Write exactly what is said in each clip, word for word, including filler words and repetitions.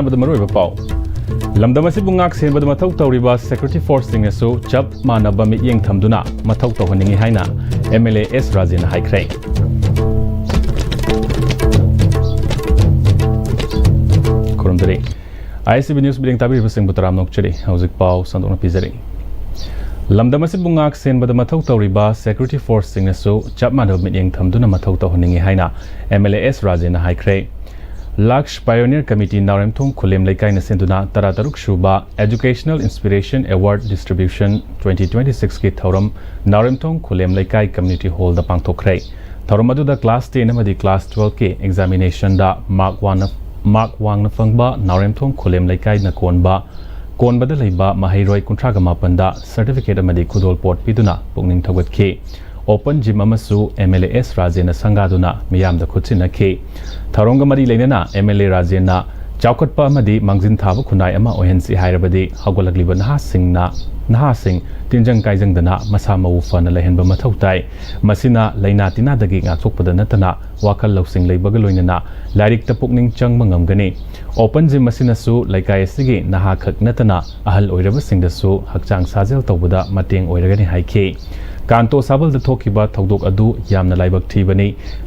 ꯑꯍꯥꯟꯕꯗ ꯃꯔꯨꯑꯣꯏꯕ ꯄꯥꯎ꯫ ꯂꯝꯗꯝ ꯑꯁꯤꯕꯨ ꯉꯥꯛ ꯁꯦꯟꯕꯗ ꯃꯊꯧ ꯇꯧꯔꯤꯕ security forceꯁꯤꯡꯅꯁꯨ ꯆꯞ ꯃꯥꯟꯅꯕ ꯃꯤꯠꯌꯦꯡ ꯊꯝꯗꯨꯅ ꯃꯊꯧ ꯇꯧꯍꯟꯅꯤꯡꯏ ꯍꯥꯏꯅ M L A S ꯔꯥꯖꯦꯟꯅ ꯍꯥꯏꯈ꯭ꯔꯦ꯫ ꯈꯨꯔꯨꯝꯖꯔꯤ꯫ I S B News ꯃꯤꯠꯌꯦꯡ ꯇꯥꯕꯤꯔꯤꯕꯁꯤꯡꯕꯨ ꯇꯔꯥꯝꯅ ꯑꯣꯛꯆꯔꯤ꯫ ꯍꯧꯖꯤꯛ ꯄꯥꯎ ꯁꯟꯗꯣꯛꯅ ꯄꯤꯖꯔꯤ꯫ ꯂꯝꯗꯝ ꯑꯁꯤꯕꯨ ꯉꯥꯛ ꯁꯦꯟꯕꯗ ꯃꯊꯧ ꯇꯧꯔꯤꯕ security forceꯁꯤꯡꯅꯁꯨ ꯆꯞ ꯃꯥꯟꯅꯕ ꯃꯤꯠꯌꯦꯡ ꯊꯝꯗꯨꯅ ꯃꯊꯧ ꯇꯧꯍꯟꯅꯤꯡꯏ ꯍꯥꯏꯅ M L A S ꯔꯥꯖꯦꯟꯅ ꯍꯥꯏꯈ꯭ꯔꯦ꯫ Laksh Pioneer Committee ꯅꯥꯎꯔꯦꯝꯊꯣꯡ ꯈꯨꯂꯦꯝ ꯂꯩꯀꯥꯏꯅ ꯁꯤꯟꯗꯨꯅ ꯇꯔꯥꯇꯔꯨꯛ ꯁꯨꯕ Educational Inspiration Award Distribution twenty twenty-sixꯀꯤ ꯊꯧꯔꯝ ꯅꯥꯎꯔꯦꯝꯊꯣꯡ ꯈꯨꯂꯦꯝ ꯂꯩꯀꯥꯏ community hallꯗ ꯄꯥꯡꯊꯣꯛꯈ꯭ꯔꯦ꯫ ꯊꯧꯔꯝ ꯑꯗꯨꯗ class ten ꯑꯃꯗꯤ class twelveꯀꯤ examinationꯗ mark ꯋꯥꯡꯅ, mark ꯋꯥꯡꯅ ꯐꯪꯕ ꯅꯥꯎꯔꯦꯝꯊꯣꯡ ꯈꯨꯂꯦꯝ ꯂꯩꯀꯥꯏꯅ ꯀꯣꯟꯕ, ꯀꯣꯟꯕꯗ ꯂꯩꯕ ꯃꯍꯩꯔꯣꯏ ꯀꯨꯟꯊ꯭ꯔꯥꯒ ꯃꯥꯄꯟꯗ certificate ꯑꯃꯗꯤ ꯈꯨꯗꯣꯜꯄꯣꯠ ꯄꯤꯗꯨꯅ ꯄꯨꯛꯅꯤꯡ ꯊꯧꯒꯠꯈꯤ꯫ Open gym ꯑꯃꯁꯨ M L A S ꯔꯥꯖꯦꯟꯅ ꯁꯪꯒꯥꯗꯨꯅ ꯃꯤꯌꯥꯝꯗ ꯈꯨꯠꯁꯤꯟꯅꯈꯤ꯫ ꯊꯧꯔꯝꯒ ꯃꯔꯤ ꯂꯩꯅꯅ M L A ꯔꯥꯖꯦꯟꯅ ꯆꯥꯎꯈꯠꯄ ꯑꯃꯗꯤ ꯃꯥꯡꯖꯤꯟ ꯊꯥꯕ ꯈꯨꯟꯅꯥꯏ ꯑꯃ ꯑꯣꯏꯍꯟꯁꯤ ꯍꯥꯏꯔꯕꯗꯤ ꯍꯧꯒꯠꯂꯛꯂꯤꯕ ꯅꯍꯥꯁꯤꯡꯅ, ꯅꯍꯥꯁꯤꯡ ꯇꯤꯟꯖꯪ ꯀꯥꯏꯖꯪꯗꯅ ꯃꯁꯥ ꯃꯎ ꯐꯅ ꯂꯩꯍꯟꯕ ꯃꯊꯧ ꯇꯥꯏ꯫ ꯃꯁꯤꯅ ꯂꯥꯏꯅꯥ ꯇꯤꯟꯅꯥꯗꯒꯤ ꯉꯥꯛꯊꯣꯛꯄꯗ ꯅꯠꯇꯅ ꯋꯥꯈꯜ ꯂꯧꯁꯤꯡ ꯂꯩꯕꯒ ꯂꯣꯏꯅꯅ ꯂꯥꯏꯔꯤꯛꯇ ꯄꯨꯛꯅꯤꯡ ꯆꯪꯕ ꯉꯝꯒꯅꯤ꯫ Open gym ꯑꯁꯤꯅꯁꯨ ꯂꯩꯀꯥꯏ ꯑꯁꯤꯒꯤ ꯅꯍꯥ ꯈꯛ ꯅꯠꯇꯅ ꯑꯍꯜ ꯑꯣꯏꯔꯕꯁꯤꯡꯗꯁꯨ ꯍꯛꯆꯥꯡ ꯁꯥꯖꯦꯜ ꯇꯧꯕꯗ ꯃꯇꯦꯡ ꯑꯣꯏꯔꯒꯅꯤ ꯍꯥꯏꯈꯤ꯫ ꯀꯥꯟꯇꯣ ꯁꯥꯕꯜꯗ ꯊꯣꯛꯈꯤꯕ ꯊꯧꯗꯣꯛ ꯑꯗꯨ ꯌꯥꯝꯅ ꯂꯥꯏꯕꯛ ꯊꯤꯕꯅꯤ꯫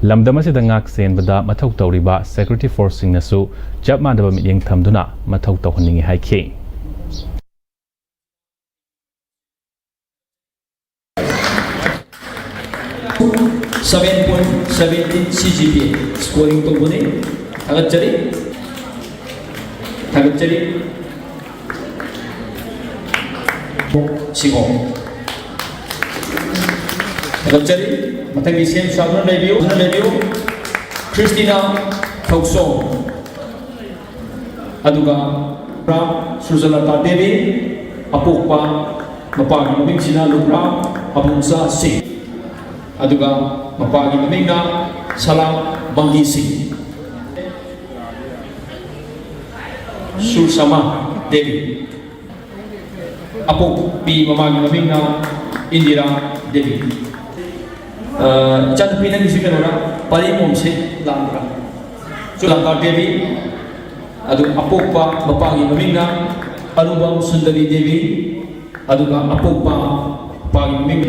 ꯂꯝꯗꯝ ꯑꯁꯤꯗ ꯉꯥꯛ ꯁꯦꯟꯕꯗ ꯃꯊꯧ ꯇꯧꯔꯤꯕ security forceꯁꯤꯡꯅꯁꯨ ꯆꯞ ꯃꯥꯟꯅꯕ ꯃꯤꯠꯌꯦꯡ ꯊꯝꯗꯨꯅ ꯃꯊꯧ ꯇꯧꯍꯟꯅꯤꯡꯏ ꯍꯥꯏꯈꯤ꯫ Seven point seventeen C G P A scoring ꯇꯧꯕꯅꯤ꯫ ꯊꯥꯒꯠꯆꯔꯤ꯫ ꯊꯥꯒꯠꯆꯔꯤ꯫ ꯁꯤꯒꯣ꯫ ꯊꯥꯒꯠꯆꯔꯤ꯫ ꯃꯊꯪꯒꯤ ꯁꯦꯝ ꯁꯥꯗꯨꯅ ꯂꯩꯕꯤꯌꯨ, ꯗꯨꯅ ꯂꯩꯕꯤꯌꯨ꯫ ꯈ꯭ꯔꯤꯁꯇꯤꯅꯥ ꯊꯧꯁꯣꯝ꯫ ꯑꯗꯨꯒ ꯁꯨꯔꯖꯂꯇꯥ ꯗꯦꯕꯤ, ꯑꯄꯣꯛꯄ ꯃꯄꯥꯒꯤ ꯃꯃꯤꯡꯁꯤꯅ ꯂꯨꯕ꯭ꯔꯥ ꯑꯕꯨꯡꯆꯥ ꯁꯤꯡ, ꯑꯗꯨꯒ ꯃꯄꯥꯒꯤ ꯃꯃꯤꯡꯅ ꯁꯂꯥꯝ ꯕꯪꯒꯤ ꯁꯤꯡ꯫ ꯁꯨꯔꯁꯃꯥ ꯗꯦꯕꯤ꯫ ꯑꯄꯣꯛꯄꯤ ꯃꯃꯥꯒꯤ ꯃꯃꯤꯡꯅ ꯏꯟꯗꯤꯔꯥ ꯗꯦꯕꯤ꯫ ꯑ, ꯏꯆꯥꯅꯨꯄꯤ ꯅꯪꯒꯤꯁꯤ ꯀꯩꯅꯣꯔꯥ? ꯄꯔꯤ ꯃꯣꯝꯁꯦ ꯂꯥꯛꯄ꯭ꯔꯥ? ꯁꯨꯔꯖꯂꯇꯥ ꯗꯦꯕꯤ꯫ ꯑꯗꯨ ꯑꯄꯣꯛꯄ ꯃꯄꯥꯒꯤ ꯃꯃꯤꯡꯅ ꯑꯔꯨꯕꯝ ꯁꯨꯟꯗꯔꯤ ꯗꯦꯕꯤ, ꯑꯗꯨꯒ ꯑꯄꯣꯛꯄ ꯃꯄꯥꯒꯤ ꯃꯃꯤꯡ,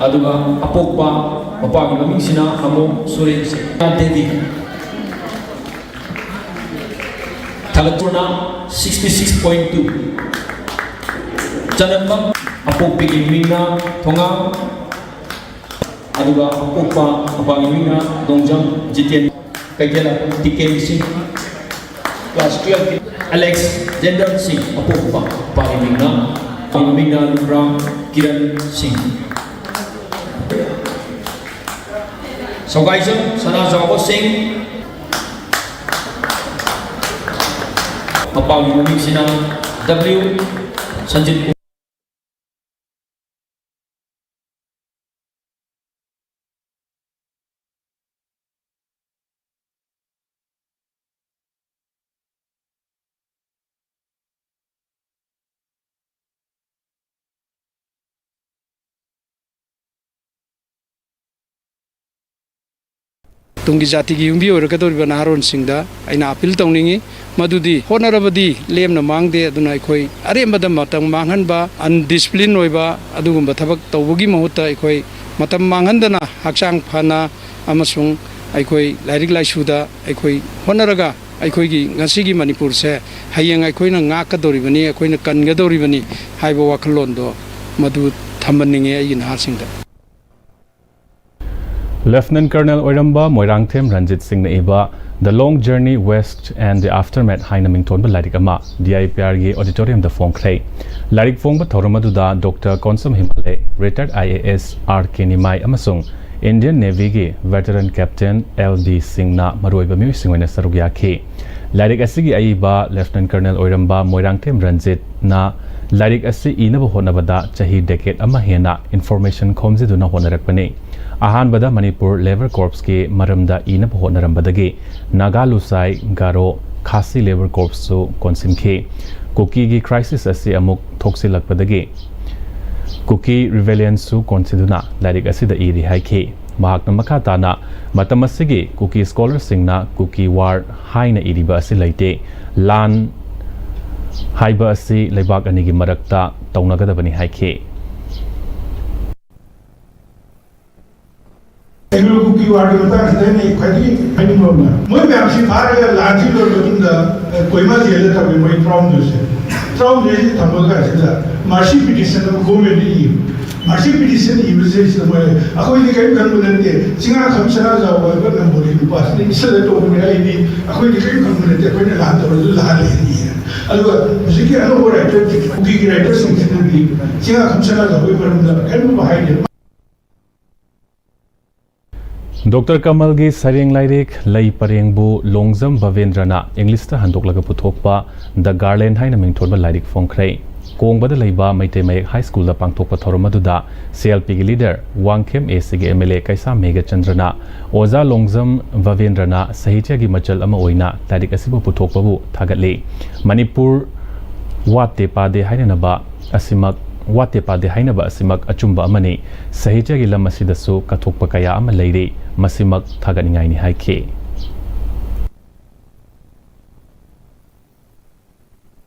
ꯑꯗꯨꯒ ꯑꯄꯣꯛꯄ ꯃꯄꯥꯒꯤ ꯃꯃꯤꯡꯁꯤꯅ ꯑꯃꯨꯛ ꯁꯨꯔꯦꯟ Devi. ꯊꯥꯒꯠꯄꯅ sixty six point two꯫ ꯆꯅꯝꯕꯝ ꯑꯄꯣꯛꯄꯤꯒꯤ ꯃꯃꯤꯡꯅ ꯊꯣꯉꯥ, ꯑꯗꯨꯒ ꯑꯄꯣꯛꯄ ꯃꯄꯥꯒꯤ ꯃꯃꯤꯡꯅ ꯗꯣꯡꯖꯝ ꯖꯤꯇꯦꯟ꯫ ꯀꯩꯊꯦꯜ ꯇꯤ ꯀꯦ ꯁꯤꯡ꯫ Class twelve ꯀꯤ ꯑꯦꯂꯦꯛꯁ ꯖꯦꯟꯗꯔ ꯁꯤꯡ꯫ ꯑꯄꯣꯛꯄ ꯃꯄꯥꯒꯤ ꯃꯃꯤꯡꯅ, ꯃꯃꯤꯡꯅ ꯂꯨꯝꯕ꯭ꯔꯥꯝ ꯀꯤꯔꯟ ꯁꯤꯡ꯫ ꯁꯧꯒꯥꯏꯖꯝ ꯁꯅꯥꯖꯥꯎꯕ ꯁꯤꯡ꯫ ꯃꯄꯥꯒꯤ ꯃꯃꯤꯡꯁꯤꯅ ꯗꯕ꯭ꯂꯤꯎ ꯁꯟꯖꯤꯠ꯫ ꯇꯨꯡꯒꯤ ꯖꯥꯇꯤꯒꯤ ꯌꯨꯝꯕꯤ ꯑꯣꯏꯔꯛꯀꯗꯧꯔꯤꯕ ꯅꯍꯥꯔꯣꯟꯁꯤꯡꯗ ꯑꯩꯅ ꯑꯥꯄꯤꯜ ꯇꯧꯅꯤꯡꯏ, ꯃꯗꯨꯗꯤ ꯍꯣꯠꯅꯔꯕꯗꯤ ꯂꯦꯝꯅ ꯃꯥꯡꯗꯦ꯫ ꯑꯗꯨꯅ ꯑꯩꯈꯣꯏ ꯑꯔꯦꯝꯕꯗ ꯃꯇꯝ ꯃꯥꯡꯍꯟꯕ, ꯑꯟꯗꯤꯁꯤꯄ꯭ꯂꯤꯟ ꯑꯣꯏꯕ ꯑꯗꯨꯒꯨꯝꯕ ꯊꯕꯛ ꯇꯧꯕꯒꯤ ꯃꯍꯨꯠꯇ ꯑꯩꯈꯣꯏ ꯃꯇꯝ ꯃꯥꯡꯍꯟꯗꯅ ꯍꯛꯆꯥꯡ ꯐꯅ ꯑꯃꯁꯨꯡ ꯑꯩꯈꯣꯏ ꯂꯥꯏꯔꯤꯛ ꯂꯥꯏꯁꯨꯗ ꯑꯩꯈꯣꯏ ꯍꯣꯠꯅꯔꯒ ꯑꯩꯈꯣꯏꯒꯤ ꯉꯁꯤꯒꯤ ꯃꯅꯤꯄꯨꯔꯁꯦ ꯍꯌꯦꯡ ꯑꯩꯈꯣꯏꯅ ꯉꯥꯛꯀꯗꯧꯔꯤꯕꯅꯤ, ꯑꯩꯈꯣꯏꯅ ꯀꯟꯒꯗꯧꯔꯤꯕꯅꯤ ꯍꯥꯏꯕ ꯋꯥꯈꯜꯂꯣꯟꯗꯣ ꯃꯗꯨ ꯊꯝꯍꯟꯅꯤꯡꯉꯦ ꯑꯩꯒꯤ ꯅꯍꯥꯁꯤꯡꯗ꯫ Lieutenant Colonel ꯑꯣꯏꯔꯝꯕ ꯃꯣꯏꯔꯥꯡꯊꯦꯝ ꯔꯟꯖꯤꯠ ꯁꯤꯡꯅ ꯏꯕ The Long Journey West and the Aftermath ꯍꯥꯏꯅ ꯃꯤꯡꯊꯣꯟꯕ ꯂꯥꯏꯔꯤꯛ ꯑꯃ ꯗꯤ ꯑꯥꯏ ꯄꯤ ꯑꯥꯔꯒꯤ auditoriumꯗ ꯐꯣꯡꯈ꯭ꯔꯦ꯫ ꯂꯥꯏꯔꯤꯛ ꯐꯣꯡꯕ ꯊꯧꯔꯝ ꯑꯗꯨꯗ doctor Konsam Himalay, retired I A S R K Nimai ꯑꯃꯁꯨꯡ Indian Navyꯒꯤ veteran Captain L D ꯁꯤꯡꯅ ꯃꯔꯨꯑꯣꯏꯕ ꯃꯤꯑꯣꯏꯁꯤꯡ ꯑꯣꯏꯅ ꯁꯔꯨꯛ ꯌꯥꯈꯤ꯫ ꯂꯥꯏꯔꯤꯛ ꯑꯁꯤꯒꯤ ꯑꯏꯕ Lieutenant Colonel ꯑꯣꯏꯔꯝꯕ ꯃꯣꯏꯔꯥꯡꯊꯦꯝ ꯔꯟꯖꯤꯠꯅ ꯂꯥꯏꯔꯤꯛ ꯑꯁꯤ ꯏꯅꯕ ꯍꯣꯠꯅꯕꯗ ꯆꯍꯤ decade ꯑꯃ ꯍꯦꯟꯅ information ꯈꯣꯝꯖꯤꯟꯗꯨꯅ ꯍꯣꯠꯅꯔꯛꯄꯅꯤ꯫ ꯑꯍꯥꯟꯕꯗ ꯃꯅꯤꯄꯨꯔ Labour Corpsꯀꯤ ꯃꯔꯝꯗ ꯏꯅꯕ ꯍꯣꯠꯅꯔꯝꯕꯗꯒꯤ ꯅꯥꯒꯥ, ꯂꯨꯁꯥꯏ, ꯒꯥꯔꯣ, ꯈꯥꯁꯤ Labour Corpsꯁꯨ ꯀꯣꯟꯁꯤꯟꯈꯤ꯫ ꯀꯨꯀꯤꯒꯤ crisis ꯑꯁꯤ ꯑꯃꯨꯛ ꯊꯣꯛꯆꯤꯜꯂꯛꯄꯗꯒꯤ ꯀꯨꯀꯤ rebellionꯁꯨ ꯀꯣꯟꯁꯤꯟꯗꯨꯅ ꯂꯥꯏꯔꯤꯛ ꯑꯁꯤꯗ ꯏꯔꯤ ꯍꯥꯏꯈꯤ꯫ ꯃꯍꯥꯛꯅ ꯃꯈꯥ ꯇꯥꯅ, ꯃꯇꯝ ꯑꯁꯤꯒꯤ ꯀꯨꯀꯤ ꯁ꯭ꯀꯣꯂꯔꯁꯤꯡꯅ ꯀꯨꯀꯤ ꯋꯥꯔ ꯍꯥꯏꯅ ꯏꯔꯤꯕ ꯑꯁꯤ ꯂꯩꯇꯦ, ꯂꯥꯟ ꯍꯥꯏꯕ ꯑꯁꯤ ꯂꯩꯕꯥꯛ ꯑꯅꯤꯒꯤ ꯃꯔꯛꯇ ꯇꯧꯅꯒꯗꯕꯅꯤ ꯍꯥꯏꯈꯤ꯫ ꯑꯦꯡꯒ꯭ꯂꯣ ꯀꯨꯀꯤ ꯋꯥꯔꯒꯤ ꯃꯇꯥꯡꯁꯤꯗ ꯑꯩꯅ ꯈ꯭ꯋꯥꯏꯗꯒꯤ ꯍꯥꯏꯅꯤꯡꯕ ꯑꯃꯅ, ꯃꯣꯏ ꯃꯌꯥꯝꯁꯤ ꯐꯥꯔꯒ ꯂꯥꯟꯁꯤ ꯂꯣꯏꯔ ꯃꯇꯨꯡꯗ, ꯑ, ꯀꯣꯍꯤꯃꯥ ꯖꯦꯜꯗ ꯊꯝꯃꯦ ꯃꯣꯏ ꯇꯔꯥꯍꯨꯝꯗꯣꯏꯁꯦ꯫ ꯇꯔꯥꯍꯨꯝꯗꯣꯏꯁꯤ ꯊꯝꯕ ꯀꯥꯟꯁꯤꯗ ꯃꯥꯔꯁꯤ ꯄꯤꯇꯤꯁꯟ ꯑꯃ ꯒꯣꯔꯃꯦꯟꯗ ꯏꯕ꯫ ꯃꯥꯔꯁꯤ ꯄꯤꯇꯤꯁꯟ ꯏꯕꯁꯤꯗꯩꯁꯤꯗ ꯃꯣꯏ, "ꯑꯩꯈꯣꯏꯗꯤ ꯀꯔꯤꯝ ꯈꯪꯕ ꯅꯠꯇꯦ, ꯆꯤꯡꯉꯥꯈꯝ ꯁꯅꯥꯖꯥꯎꯕ ꯍꯥꯏꯕ ꯅꯝꯕꯣꯜꯒꯤ ꯅꯨꯄꯥꯁꯤꯅ ꯏꯁꯜꯂ ꯇꯧꯕꯅꯦ, ꯑꯩꯗꯤ ꯑꯩꯈꯣꯏꯗꯤ ꯀꯔꯤꯝ ꯈꯪꯕ ꯅꯠꯇꯦ, ꯑꯩꯈꯣꯏꯅ ꯂꯥꯟ ꯇꯧꯔꯁꯨ ꯂꯥꯜꯂꯦ" ꯍꯥꯏꯅ ꯏꯌꯦ꯫ ꯑꯗꯨꯒ ꯍꯧꯖꯤꯛꯀꯤ ꯑꯅꯧꯕ ꯔꯥꯏꯇꯔ, ꯀꯨꯀꯤꯒꯤ ꯔꯥꯏꯇꯔꯁꯤꯡꯁꯤꯅꯗꯤ ꯆꯤꯡꯉꯥꯈꯝ ꯁꯅꯥꯖꯥꯎꯕꯒꯤ ꯃꯔꯝꯗ ꯀꯔꯤꯝꯇ ꯍꯥꯏꯗꯦ꯫ ꯗꯣꯛꯇꯔ ꯀꯃꯜꯒꯤ ꯁꯩꯔꯦꯡ ꯂꯥꯏꯔꯤꯛ ꯂꯩ ꯄꯔꯦꯡꯕꯨ ꯂꯣꯡꯖꯝ ꯚꯕꯦꯟꯗ꯭ꯔꯅ ꯏꯪꯂꯤꯁꯇ ꯍꯟꯗꯣꯛꯂꯒ ꯄꯨꯊꯣꯛꯄ ꯗ ꯒꯥꯔꯂꯦꯟ ꯍꯥꯏꯅ ꯃꯤꯡꯊꯣꯟꯕ ꯂꯥꯏꯔꯤꯛ ꯐꯣꯡꯈ꯭ꯔꯦ꯫ ꯀꯣꯡꯕꯗ ꯂꯩꯕ ꯃꯩꯇꯩ ꯃꯌꯦꯛ ꯍꯥꯏ ꯁ꯭ꯀꯨꯜꯗ ꯄꯥꯡꯊꯣꯛꯄ ꯊꯧꯔꯝ ꯑꯗꯨꯗ ꯁꯤ ꯑꯦꯜ ꯄꯤꯒꯤ ꯂꯤꯗꯔ ꯋꯥꯡꯈꯦꯝ ꯑꯦ ꯁꯤꯒꯤ ꯑꯦꯝ ꯑꯦꯜ ꯑꯦ ꯀꯩꯁꯥꯝ ꯃꯦꯘꯆꯟꯗ꯭ꯔꯅ ꯑꯣꯖꯥ ꯂꯣꯡꯖꯝ ꯚꯕꯦꯟꯗ꯭ꯔꯅ ꯁꯥꯍꯤꯇ꯭ꯌꯒꯤ ꯃꯆꯜ ꯑꯃ ꯑꯣꯏꯅ ꯂꯥꯏꯔꯤꯛ ꯑꯁꯤꯕꯨ ꯄꯨꯊꯣꯛꯄꯕꯨ ꯊꯥꯒꯠꯂꯤ꯫ ꯃꯅꯤꯄꯨꯔ ꯋꯥꯠꯇꯦ ꯄꯥꯗꯦ ꯍꯥꯏꯅꯅꯕ ꯑꯁꯤꯃꯛ, ꯋꯥꯠꯇꯦ ꯄꯥꯗꯦ ꯍꯥꯏꯅꯕ ꯑꯁꯤꯃꯛ ꯑꯆꯨꯝꯕ ꯑꯃꯅꯤ꯫ ꯁꯥꯍꯤꯇ꯭ꯌꯒꯤ ꯂꯝ ꯑꯁꯤꯗꯁꯨ ꯀꯠꯊꯣꯛꯄ ꯀꯌꯥ ꯑꯃ ꯂꯩꯔꯤ, ꯃꯁꯤꯃꯛ ꯊꯥꯒꯠꯅꯤꯡꯉꯥꯏꯅꯤ ꯍꯥꯏꯈꯤ꯫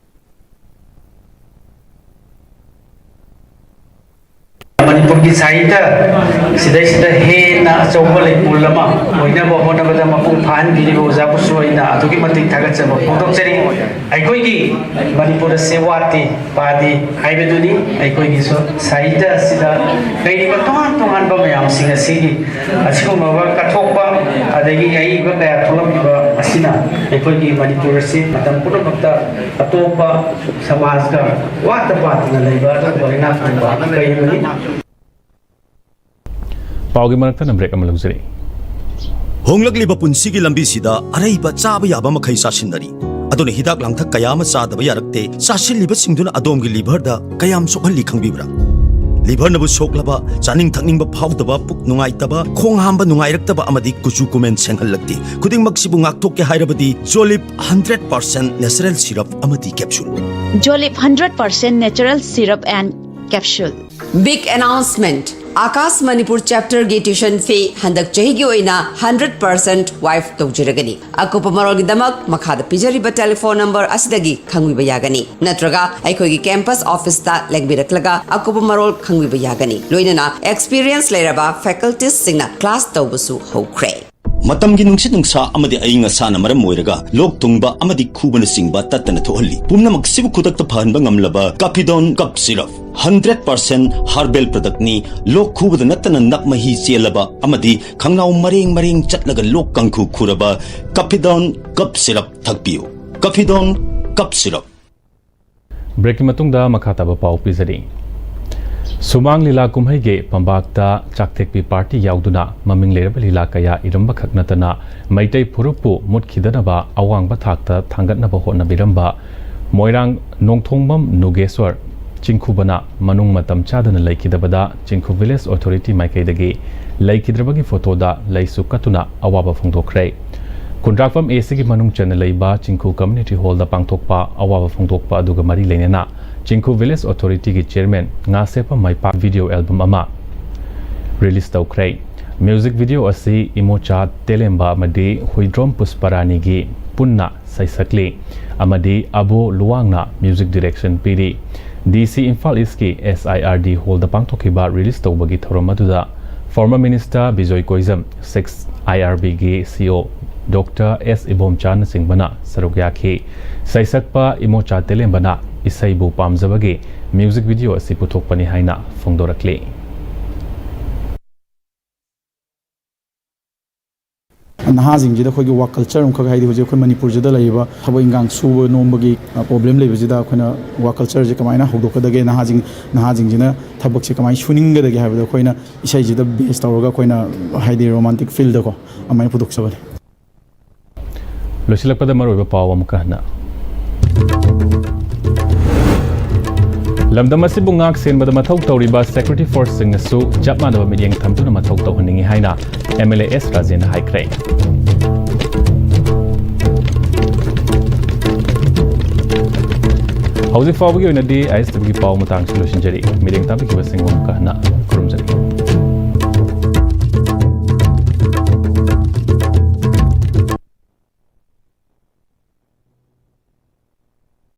ꯃꯅꯤꯄꯨꯔꯒꯤ ꯁꯥꯍꯤꯇ꯭ꯌ ꯁꯤꯗꯩꯁꯤꯗ ꯍꯦꯟꯅ ꯑꯆꯧꯕ ꯂꯩꯀꯣꯜ ꯑꯃ ꯑꯣꯏꯅꯕ ꯍꯣꯠꯅꯕꯗ ꯃꯄꯨꯡ ꯐꯥꯍꯟꯕꯤꯔꯤꯕ ꯑꯣꯖꯥꯕꯨꯁꯨ ꯑꯩꯅ ꯑꯗꯨꯛꯀꯤ ꯃꯇꯤꯛ ꯊꯥꯒꯠꯆꯕ ꯐꯣꯡꯗꯣꯛꯆꯔꯤ꯫ ꯑꯩꯈꯣꯏꯒꯤ ꯃꯅꯤꯄꯨꯔ ꯑꯁꯤ ꯋꯥꯠꯇꯦ ꯄꯥꯗꯦ ꯍꯥꯏꯕꯗꯨꯅꯤ꯫ ꯑꯩꯈꯣꯏꯒꯤ ꯁ-, ꯁꯥꯍꯤꯇ꯭ꯌ ꯑꯁꯤꯗ ꯂꯩꯔꯤꯕ ꯇꯣꯉꯥꯟ ꯇꯣꯉꯥꯟꯕ ꯃꯌꯥꯝꯁꯤꯡ ꯑꯁꯤꯒꯤ ꯑꯁꯤꯒꯨꯝꯂꯕ ꯀꯠꯊꯣꯛꯄ ꯑꯗꯒꯤ ꯑꯏꯕ ꯀꯌꯥ ꯊꯣꯛꯂꯛꯂꯤꯕ ꯑꯁꯤꯅ ꯑꯩꯈꯣꯏꯒꯤ ꯃꯅꯤꯄꯨꯔ ꯑꯁꯤ ꯃꯇꯝ ꯄꯨꯝꯅꯃꯛꯇ ꯑꯇꯣꯞꯄ ꯁꯃꯥꯖꯀ ꯋꯥꯠꯇ ꯄꯥꯗꯅ ꯂꯩꯕ ꯑꯗꯨꯒꯨꯝꯕ ꯏꯅꯥꯛ ꯈꯨꯟꯕ ꯀꯩ ꯑꯃꯅꯤ꯫ ꯄꯥꯎꯒꯤ ꯃꯔꯛꯇꯅ ꯕ꯭ꯔꯦꯛ ꯑꯃ ꯂꯧꯖꯔꯤ꯫ ꯍꯣꯡꯂꯛꯂꯤꯕ ꯄꯨꯟꯁꯤꯒꯤ ꯂꯝꯕꯤꯁꯤꯗ ꯑꯔꯩꯕ ꯆꯥꯕ ꯌꯥꯕ ꯃꯈꯩ ꯆꯥꯁꯤꯟꯅꯔꯤ꯫ ꯑꯗꯨꯅ ꯍꯤꯗꯥꯛ ꯂꯥꯡꯊꯛ ꯀꯌꯥ ꯑꯃ ꯆꯥꯗꯕ ꯌꯥꯔꯛꯇꯦ꯫ ꯆꯥꯁꯤꯜꯂꯤꯕꯁꯤꯡꯗꯨꯅ ꯑꯗꯣꯝꯒꯤ ꯂꯤꯚꯔꯗ ꯀꯌꯥꯝ ꯁꯣꯛꯍꯜꯂꯤ ꯈꯪꯕꯤꯕ꯭ꯔꯥ? ꯂꯤꯚꯔꯅꯕꯨ ꯁꯣꯛꯂꯕ, ꯆꯥꯅꯤꯡ ꯊꯛꯅꯤꯡꯕ ꯐꯥꯎꯗꯕ, ꯄꯨꯛ ꯅꯨꯡꯉꯥꯏꯇꯕ, ꯈꯣꯡ ꯍꯥꯝꯕ ꯅꯨꯡꯉꯥꯏꯔꯛꯇꯕ ꯑꯃꯗꯤ ꯀꯨꯆꯨ ꯀꯨꯃꯦꯟ ꯁꯦꯡꯍꯜꯂꯛꯇꯦ꯫ ꯈꯨꯗꯤꯡꯃꯛꯁꯤꯕꯨ ꯉꯥꯛꯊꯣꯛꯀꯦ ꯍꯥꯏꯔꯕꯗꯤ Jolip hundred percent natural syrup ꯑꯃꯗꯤ capsule. Jolip hundred percent natural syrup and capsule. Big announcement! Aakash Manipur ꯆꯦꯞꯇꯔꯒꯤ tuition fee ꯍꯟꯗꯛ ꯆꯍꯤꯒꯤ ꯑꯣꯏꯅ hundred percent waive ꯇꯧꯖꯔꯒꯅꯤ꯫ ꯑꯀꯨꯞꯄ ꯃꯔꯣꯜꯒꯤꯗꯃꯛ ꯃꯈꯥꯗ ꯄꯤꯖꯔꯤꯕ telephone number ꯑꯁꯤꯗꯒꯤ ꯈꯪꯕꯤꯕ ꯌꯥꯒꯅꯤ, ꯅꯠꯇ꯭ꯔꯒ ꯑꯩꯈꯣꯏꯒꯤ campus officeꯇ ꯂꯦꯡꯕꯤꯔꯛꯂꯒ ꯑꯀꯨꯞꯄ ꯃꯔꯣꯜ ꯈꯪꯕꯤꯕ ꯌꯥꯒꯅꯤ꯫ ꯂꯣꯏꯅꯅ experience ꯂꯩꯔꯕ facultiesꯁꯤꯡꯅ class ꯇꯧꯕꯁꯨ ꯍꯧꯈ꯭ꯔꯦ꯫ ꯃꯇꯝꯒꯤ ꯅꯨꯡꯁꯤꯠ ꯅꯨꯡꯁꯥ ꯑꯃꯗꯤ ꯑꯏꯪ ꯑꯁꯥꯅ ꯃꯔꯝ ꯑꯣꯏꯔꯒ ꯂꯣꯛ ꯊꯨꯡꯕ ꯑꯃꯗꯤ ꯈꯨꯕꯅꯆꯤꯡꯕ ꯇꯠꯇꯅ ꯊꯣꯛꯍꯜꯂꯤ꯫ ꯄꯨꯝꯅꯃꯛꯁꯤꯕꯨ ꯈꯨꯗꯛꯇ ꯐꯍꯟꯕ ꯉꯝꯂꯕ Cappidone Cough Syrup, hundred percent herbal productꯅꯤ꯫ ꯂꯣꯛ ꯈꯨꯕꯗ ꯅꯠꯇꯅ ꯅꯞ ꯃꯍꯤ ꯆꯦꯜꯂꯕ ꯑꯃꯗꯤ ꯈꯪꯅꯥꯎ ꯃꯔꯦꯡ ꯃꯔꯦꯡ ꯆꯠꯂꯒ ꯂꯣꯛ ꯀꯥꯡꯈꯨ ꯈꯨꯔꯕ Cappidone Cough Syrup ꯊꯛꯄꯤꯌꯨ꯫ Cappidone Cough Syrup꯫ Breakꯀꯤ ꯃꯇꯨꯡꯗ ꯃꯈꯥ ꯇꯥꯕ ꯄꯥꯎ ꯄꯤꯖꯔꯤ꯫ ꯁꯨꯃꯥꯡ ꯂꯤꯂꯥ ꯀꯨꯝꯍꯩꯒꯤ ꯐꯝꯕꯥꯛꯇ ꯆꯥꯛꯊꯦꯛꯄꯤ party ꯌꯥꯎꯗꯨꯅ ꯃꯃꯤꯡ ꯂꯩꯔꯕ ꯂꯤꯂꯥ ꯀꯌꯥ ꯏꯔꯝꯕ ꯈꯛ ꯅꯠꯇꯅ ꯃꯩꯇꯩ ꯐꯨꯔꯨꯞꯄꯨ ꯃꯨꯠꯈꯤꯗꯅꯕ ꯑꯋꯥꯡꯕ ꯊꯥꯛꯇ ꯊꯥꯡꯒꯠꯅꯕ ꯍꯣꯠꯅꯕꯤꯔꯝꯕ ꯃꯣꯏꯔꯥꯡ ꯅꯣꯡꯊꯣꯡꯕꯝ ꯅꯨꯒꯦꯁ꯭ꯋꯔ ꯆꯤꯡꯈꯨꯕꯅ ꯃꯅꯨꯡ ꯃꯇꯝ ꯆꯥꯗꯅ ꯂꯩꯈꯤꯗꯕꯗ ꯆꯤꯡꯈꯨ village authority ꯃꯥꯏꯀꯩꯗꯒꯤ ꯂꯩꯈꯤꯗ꯭ꯔꯕꯒꯤ photoꯗ ꯂꯩꯁꯨ ꯀꯠꯇꯨꯅ ꯑꯋꯥꯕ ꯐꯣꯡꯗꯣꯛꯈ꯭ꯔꯦ꯫ ꯈꯨꯟꯗ꯭ꯔꯥꯛꯄꯝ ACꯒꯤ ꯃꯅꯨꯡ ꯆꯟꯅ ꯂꯩꯕ ꯆꯤꯡꯈꯨ community hallꯗ ꯄꯥꯡꯊꯣꯛꯄ ꯑꯋꯥꯕ ꯐꯣꯡꯗꯣꯛꯄ ꯑꯗꯨꯒ ꯃꯔꯤ ꯂꯩꯅꯅ ꯆꯤꯡꯈꯨ village authorityꯒꯤ chairman ꯉꯥꯁꯦꯞꯄ ꯃꯥꯏꯄꯥꯛ video album ꯑꯃ release ꯇꯧꯈ꯭ꯔꯦ꯫ Music video ꯑꯁꯤ ꯏꯃꯣꯆꯥ ꯇꯦꯂꯦꯝꯕ ꯑꯃꯗꯤ ꯍꯨꯏꯗ꯭ꯔꯣꯝ ꯄꯨꯁꯄꯔꯥꯅꯤꯒꯤ ꯄꯨꯟꯅ ꯁꯩꯁꯛꯂꯤ ꯑꯃꯗꯤ ꯑꯕꯣ ꯂꯨꯋꯥꯡꯅ music direction ꯄꯤꯔꯤ꯫ DC ꯏꯝꯐꯥꯜ ꯏꯁꯀꯤ SIRD hallꯗ ꯄꯥꯡꯊꯣꯛꯈꯤꯕ release ꯇꯧꯕꯒꯤ ꯊꯧꯔꯝ ꯑꯗꯨꯗ former minister Bijoy ꯀꯣꯏꯖꯝ, six IRBꯒꯤ CO Doctor S ꯏꯕꯣꯝꯆꯥꯅꯆꯤꯡꯕꯅ ꯁꯔꯨꯛ ꯌꯥꯈꯤ꯫ ꯁꯩꯁꯛꯄ ꯏꯃꯣꯆꯥ ꯇꯦꯂꯦꯝꯕꯅ ꯏꯁꯩꯕꯨ ꯄꯥꯝꯖꯕꯒꯤ music video ꯑꯁꯤ ꯄꯨꯊꯣꯛꯄꯅꯤ ꯍꯥꯏꯅ ꯐꯣꯡꯗꯣꯔꯛꯂꯤ꯫ ꯅꯍꯥꯁꯤꯡꯁꯤꯗ ꯑꯩꯈꯣꯏꯒꯤ work culture ꯑꯃꯈꯛ, ꯍꯥꯏꯗꯤ ꯍꯧꯖꯤꯛ ꯑꯩꯈꯣꯏ ꯃꯅꯤꯄꯨꯔꯁꯤꯗ ꯂꯩꯔꯤꯕ ꯊꯕꯛ ꯏꯟꯈꯥꯡ ꯁꯨꯕ ꯅꯣꯝꯕꯒꯤ, ꯑ, problem ꯂꯩꯕꯁꯤꯗ ꯑꯩꯈꯣꯏꯅ work cultureꯁꯦ ꯀꯃꯥꯏꯅ ꯍꯧꯗꯣꯛꯀꯗꯒꯦ, ꯅꯍꯥꯁꯤꯡ, ꯅꯍꯥꯁꯤꯡꯁꯤꯅ ꯊꯕꯛꯁꯦ ꯀꯃꯥꯏꯅ ꯁꯨꯅꯤꯡꯒꯗꯒꯦ ꯍꯥꯏꯕꯗꯣ ꯑꯩꯈꯣꯏꯅ ꯏꯁꯩꯁꯤꯗ base ꯇꯧꯔꯒ ꯑꯩꯈꯣꯏꯅ, ꯍꯥꯏꯗꯤ romantic feelꯗꯀꯣ, ꯑꯗꯨꯃꯥꯏꯅ ꯄꯨꯊꯣꯛꯆꯕꯅꯤ꯫ ꯂꯣꯏꯁꯤꯜꯂꯛꯄꯗ ꯃꯔꯨꯑꯣꯏꯕ ꯄꯥꯎ ꯑꯃꯨꯛꯀ ꯍꯟꯅ꯫ ꯂꯝꯗꯝ ꯑꯁꯤꯕꯨ ꯉꯥꯛ ꯁꯦꯟꯕꯗ ꯃꯊꯧ ꯇꯧꯔꯤꯕ security forceꯁꯤꯡꯅꯁꯨ ꯆꯞ ꯃꯥꯟꯅꯕ ꯃꯤꯠꯌꯦꯡ ꯊꯝꯗꯨꯅ ꯃꯊꯧ ꯇꯧꯍꯟꯅꯤꯡꯏ ꯍꯥꯏꯅ MLA S ꯔꯥꯖꯦꯟꯅ ꯍꯥꯏꯈ꯭ꯔꯦ꯫ ꯍꯧꯖꯤꯛ ꯐꯥꯎꯕꯒꯤ ꯑꯣꯏꯅꯗꯤ ꯑꯥꯏ ꯑꯦꯁ ꯇꯤꯚꯤꯒꯤ ꯄꯥꯎ ꯃꯇꯥꯡꯁꯤ ꯂꯣꯏꯁꯤꯟꯖꯔꯤ꯫ ꯃꯤꯠꯌꯦꯡ ꯇꯥꯕꯤꯈꯤꯕꯁꯤꯡꯕꯨ ꯑꯃꯨꯛꯀ ꯍꯟꯅ